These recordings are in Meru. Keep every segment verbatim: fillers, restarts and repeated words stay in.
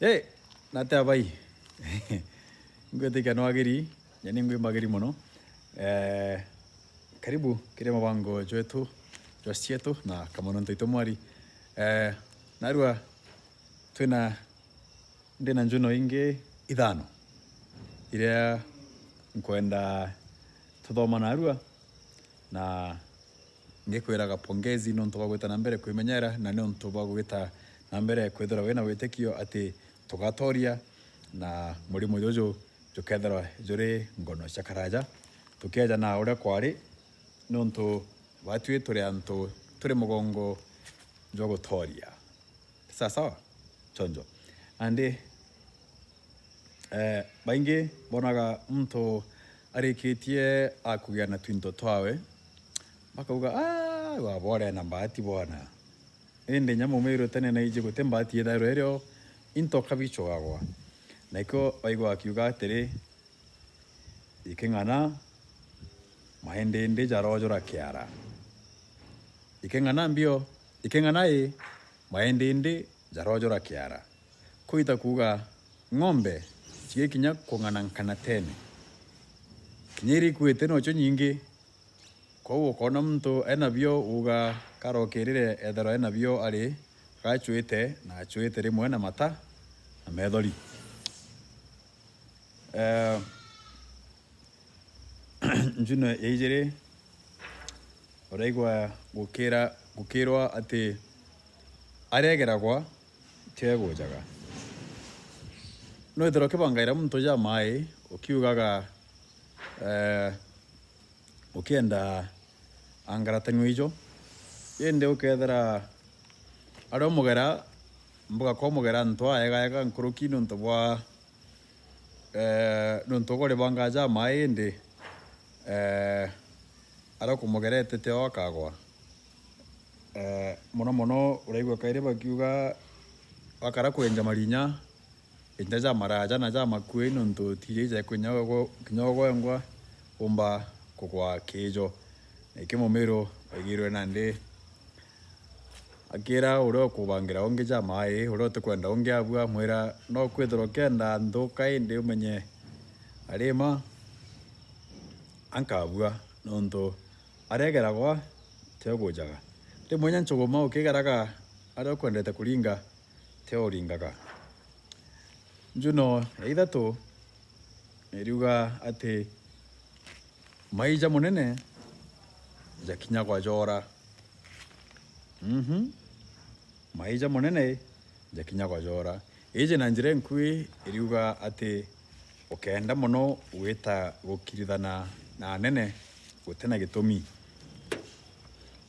Hey, nate abai. Ngwitikia nwagiri, nyani ngwi magiri mono. Eh, karibu kiri mubango jwetu, jwa cietu na kamono ntoito mwari. Eh, narua twina, ndina njuno ingi ithano iria nkwenda tuthoma narua, na ngikwiraga pongezi nontu bwa gwita na mbere kwimenyera na nontu bwa gwita na mbere kwithirwa wina witikio ati tugatoria na murimo juju jukethirwa juri ngono cia karaja, tukieja na uria kwari, nontu batwi turi antu turi mugongo jwa gutoria. Sawa sawa? Chonjo. Andi, eh, baingi bonaga muntu arikitie akugia na twinto twawe, bakauga, "Ah, wabore na mbati bwana." Indi nya mumiru tene naiji guti mbati ithairwa irio into kabicugagwa. Nakio baigua akiuga atiri, "Iking'ana, maindindi jarojora kiara. Iking'ana mbio, iking'ana i, maindindi jarojora kiara." Kuita kuuga ng'ombe cigikinya kung'ana nkanatene. Kinya iria ikuite nocio nyingi. Kwou ukoona muntu ena bio, uuga karokirire ethirwa ena bio ari gacwite, na acwite rimwe na mata na methori. Eh, njuno ya ijiri, uraigua gukira, gukirwa ati aregeragwa tiegujaga. Nwithirwa ukibangaira muntu jamai, ukiugaga, eh, ukienda angaratanua ijo, indi ukethira aria umugera, mbuga kwa umugera antu aega ega nkuruki nontu bwa, eh, nontu uguribanga jamai indi, eh, aria ukumugerete tio akagwa. Eh, mono mono uraigua kairi bakiuga, bakara kwenja marinya, inja ja maraja na ja makui, nontu tija ija kinya ugwe-, kinya ugwengwa umba kugwa kiijo. Niki mumiru aigirwe nandi akira uria ukubangira ungi ja mai, uria utikwenda ungi abua, mwira no kwithirwa ukienda nthuka indi umenye arima ankabua, nontu aregeragwa tio gujaga. Rimwe nya nchuguma ukigeraga aria ukwendete kuringa tio uringaga. Njuno ya ithatu iriuga ati maija munene jakinya gwa jora. Mhm. Maija munene jakinya gwa jora. Iji na njira inkui iriuga ati ukenda mono gwita gukirithana na anene guti na gitumi.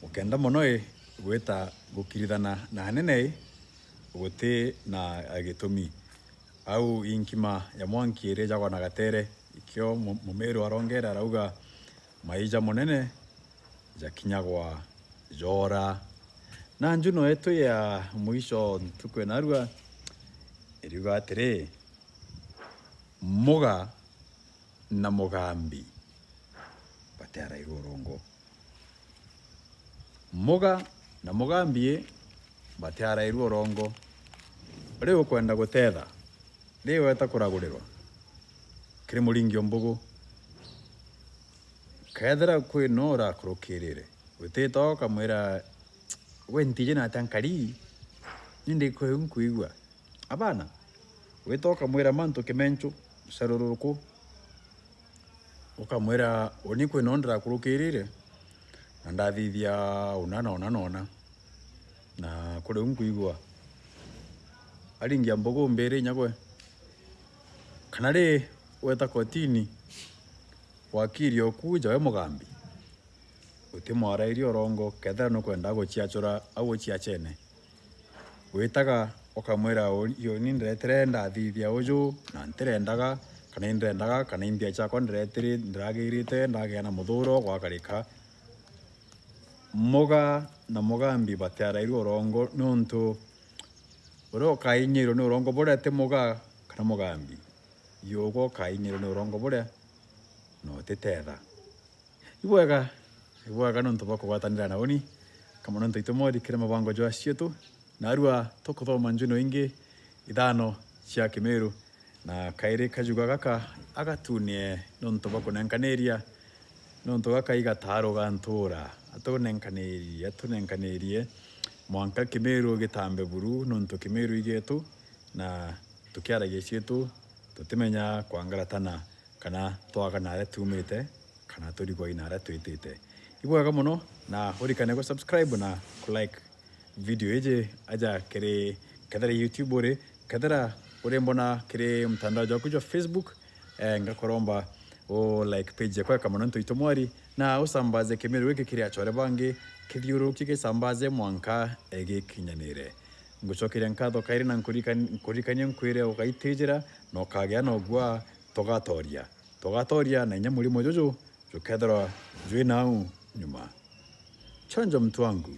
Ukenda mono i gwita gukirithana na anene i guti na gitumi. Au i nkima ya mwanki iria ijagwa na gatere, ikio mu-, mumiru arongera arauga, maija munene jakinyagwa jora. Na njuno yetu ya mwisho ntuku ya narua iriuga atiri, muga na mugambi batiarairwe urongo. Muga na mugambi batiarairwe urongo. Riu ukwenda gutetha, riu weta kuragurirwa kiri muringi o mbugu, kethira kwi no urakurukirire, witita ukamwira, "We ntiji na atia nkari, ni ndi kwiu nkwigua." Abana, wita ukamwira mantu kimenchu, muceruruku, ukamwira, "Uni kwi no ndirakurukirire, na ndathithia una na una na una, na kuri u nkwigua." Aringia mbugu mbiri inya gwe. Kana ri weta kotini, wakiri oku jawe mugambi, utimwarairie urongo, kethira nukwenda guciachura au uciachene. Witaga ukamwira, "Uni ndiretire ndathithia uju, na ntirendaga, kana indirendaga, kana imbia ciakwa ndiretire, ndiragirite, ndagea na muthuro gwakarika." Muga na mugambi batiarairwe urongo, niuntu uria ukainyirwe ni urongo buria ti muga kana mugambi, yugwa ukainyirwe ni urongo buria na utitetha. Ibwega, ibwega nontu bwa kugwatanira na uni, kamwe nontu itumori kiri mubango jwa cietu, narua tukuthoma njuno ingi ithano cia Kimiru, na kairi kajuga gaka agatunie nontu bwa kunenkaniria, nontu gaka igataaro ga ntuura, atunenkanirie, atunenkanirie mwanka Kimiru gitambe buru, nontu Kimiru igeetu, na tukiaragia cietu tutimenya kwangaratana kana twaga naria tuumite kana turigwa inaria twitite. Ibwega mono, na urikane gu subscribe na ku like video iji aja kiri, kethira YouTube uri, kethira uri mbona kiri mtandao jwaku jwa Facebook, eh, ngakuromba u like page yakwa ya Kamano Ntoito Mwari, na usambaze Kimiru giki kiri achore bangi, kithiururukie gisambaze mwanka egikinyanire. Ngucokeria nkatho kairi na nkurikani-, nkuririkanie nkwire ugaitijira na ukagia na ugua tugatoria. Tugatoria na inya murimo juju jukethirwa jwi nau nyuma. Chonjo mtu wangu,